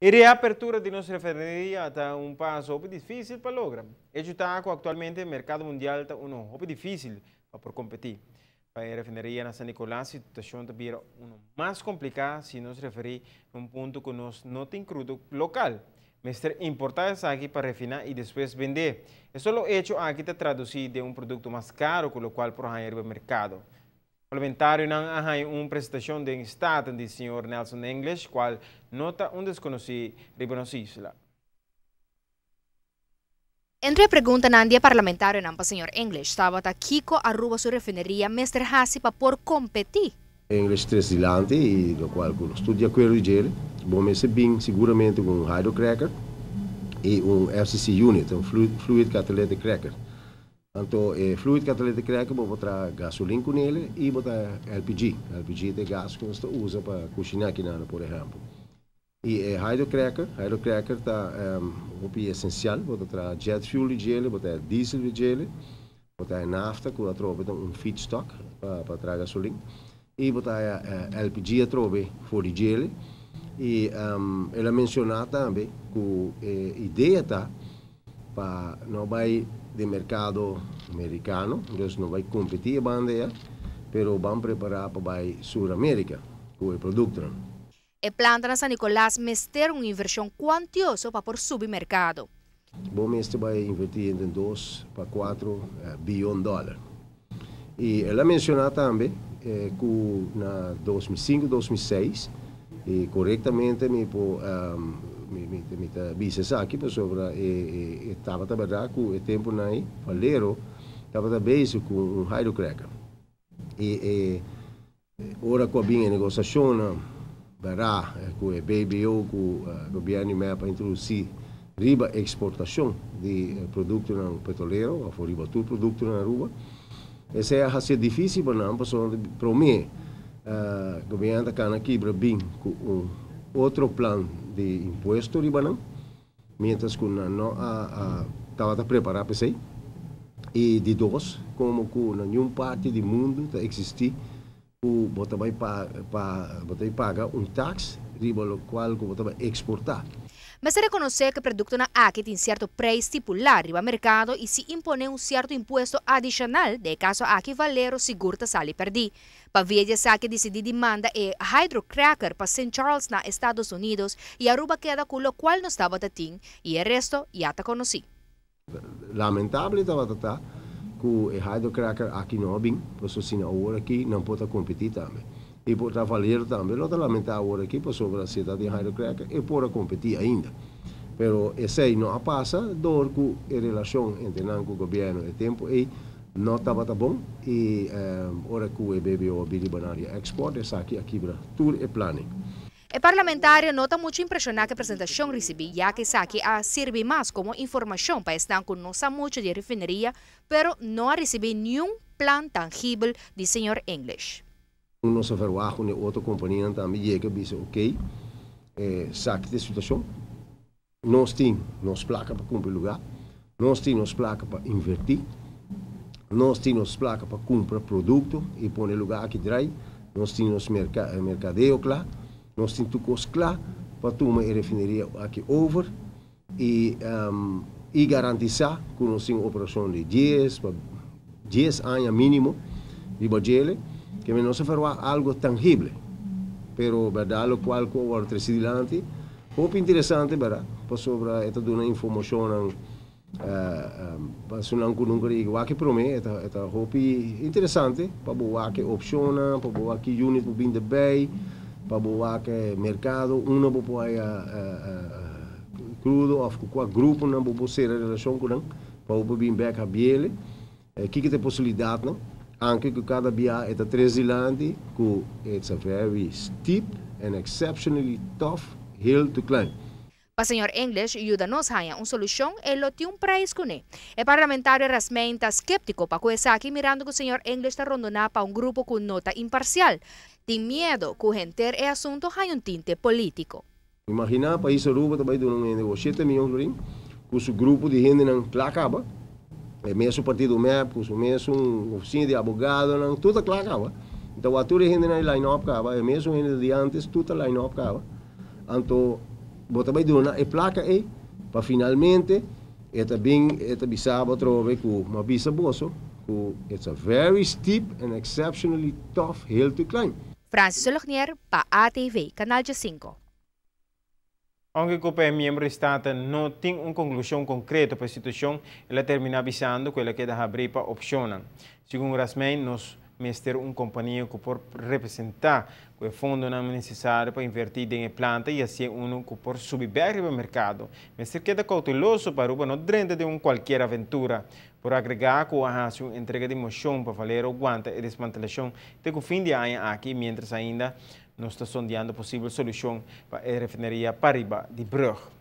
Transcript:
E reapertura di nos refineria ta un paso hopi dificil pa logra. Hecho ta cu actualmente mercado mundial ta uno hopi dificil pa por competi. Pa e refineria na San Nicolas, situacion ta bira uno mas complica si nos referi na un punto cu nos no tin crudo local. Mester importa esaki pa refina y despues bende. E solo hecho aki ta traduci den un producto mas caro cu locual por haya riba mercado. Parlamentarionan a haya un presentacion den Staten di señor Nelson English, cual no ta un desconoci riba nos isla. Entre preguntanan di e parlamentarionan pa señor English tabata kico Aruba su refineria mester haci pa por competi. English tres dilanti y locual cu nos tur di acuerdo di djele, bo mester bin seguramente cu un hydrocracker y un FCC unit, un fluid catalytic cracker. Anto e fluid catalytic cracker bo por traha gasolin cu nele y bo ta LPG. LPG ta e gas cu nos ta usa pa cushina aki nan, por ehempel. Y e hydrocracker, hydrocracker ta hopi esencial, bo ta traha jet fuel di djele, bo ta diesel di djele, bo ta nafta cu atrobe ta un feedstock pa traha gasolin. Y bo ta LPG atrobe for di djele. Y el a menciona tambe cu e idea ta pa no bay di mercado Americano, dus no bay competi e banda ya, pero ban prepara pa bay Sur America cu e producto. E planta na San Nicolas mester un inversion cuantioso pa por subi mercado. Bo mester bay inverti entre 2 pa 4 billion dollar. Y el a menciona tambe cu na 2005, 2006, y corectamente mi por mi ta bisa esaki pasobra e tabata berdad cu e tempo nan Valero tabata bezig cu un hydrocracker. Y ora cu bin e negociacion bara cu e BBO cu gobierno MEP a introduci riba exportacion di productonan petrolero of riba tur producto na Aruba. Esey a ser dificil pa nan pasobra prome gobierno ta cana kibra bin cu un otro plan di impuesto riba nan, mientras cu nan no a tabata prepara pa esey. Y di dos, como cu na ningun parti di mundo ta existi cu bo ta bay pa bo ta paga un tax riba locual cu bo ta bay exporta. Mester reconoce cu e productonan aki tin cierto prijs stipula riba mercado y si impone un cierto impuesto adicional, den e caso aki Valero sigur ta sali perdi. Pa via di esaki dicidi di manda e hydrocracker pa St. Charles na Estados Unidos y Aruba keda cu locual nos tabata tin y e resto ya ta conoci. Lamentable tabata cu e hydrocracker aki no a bin, pasobra si awor aki nan por ta competi tambe. Y por ta Valero tambe, lo ta lamenta awor aki, pasobra si ta tin hydrocracker, e por competi ainda. Pero esey no a pasa, door cu e relacion entre nan cu gobierno e tempo ey no tabata bon y ora cu e BBO a bini banaria export, esaki a kibra tur e planning. E parlamentario no ta mucho impresiona cu e presentacion ricibi, ya cu esaki a sirbi mas como informacion pa esnan cu no sa mucho di refineria, pero no a ricibi ningun plan tangibel di señor English. Nos a verwacht cu otro compania tambe yega bisa, ok, esaki ta e situacion. Nos tin nos placa pa cumpra lugar, nos tin nos placa pa inverti, nos tin nos placa pa cumpra producto y pone lugar aki draai, nos tin nos mercadeo cla, nos tin tur cos cla pa tuma e refineria aki over y garantisa cu nos tin operacion di 10 pa 10 aña minimo di djele, cu nos a verwacht algo tangible. Pero berdad locual cu awor treci dilanti, hopi interesante, berdad, pasobra e ta duna informacion pa esnan cu nunca a wak prome, e ta hopi interesante pa bo wak opcion, pa bo wak unit bo bin erbij, pa bo wak mercado, unda bo por crudo of cu grupo nan bo cera relacion cu nan, pa bo bin back habiele, kico ta e posibilidad nan, aunke cu cada dia e ta trece dilanti, cu it's a very steep and exceptionally tough hill to climb. Pa señor English yuda nos haya un solucion, e lo tin un prijs cune. E parlamentario Rasmijn ta sceptico pa cu esaki mirando cu señor English ta rondona pa un grupo cu no ta imparcial. Tin miedo cu henter e asunto haya un tinte politico. Imagina pais Aruba tambe duna un hende 7 miyon florin, cu su grupo di hende nan cla caba, e mesun partido MEP, cu su mesun oficina di abogado nan, tur ta cla caba. Anto, tur hende nan line up caba, e mesun hende di antes, tur ta line up caba. Anto, Bo ta bay duna e placa ey pa finalmente e ta bin e ta bisa bo atrobe cu m'a bisa boso cu it's a very steep and exceptionally tough hill to climb. Francis Solognier pa ATV, Canal 5. Aunke cu e miembro di Staten no tin un conclusion concreto pa e situacion, el a termina bisando cu el a keda habri pa opcion. Segun Rasmijn, nos mester un compania cu por representa e fondo necesario pa inverti den planta y asina un cu por subi e mercado. Mester keda cauteloso pa no drenta den un cualkier aventura. Por agrega cu a haci un entrega di mocion pa Valero wanta e desmantelacion te cu fin di aña aki, mientras ainda nos ta sondeando posibel solucion pa e refineria pariba di brug.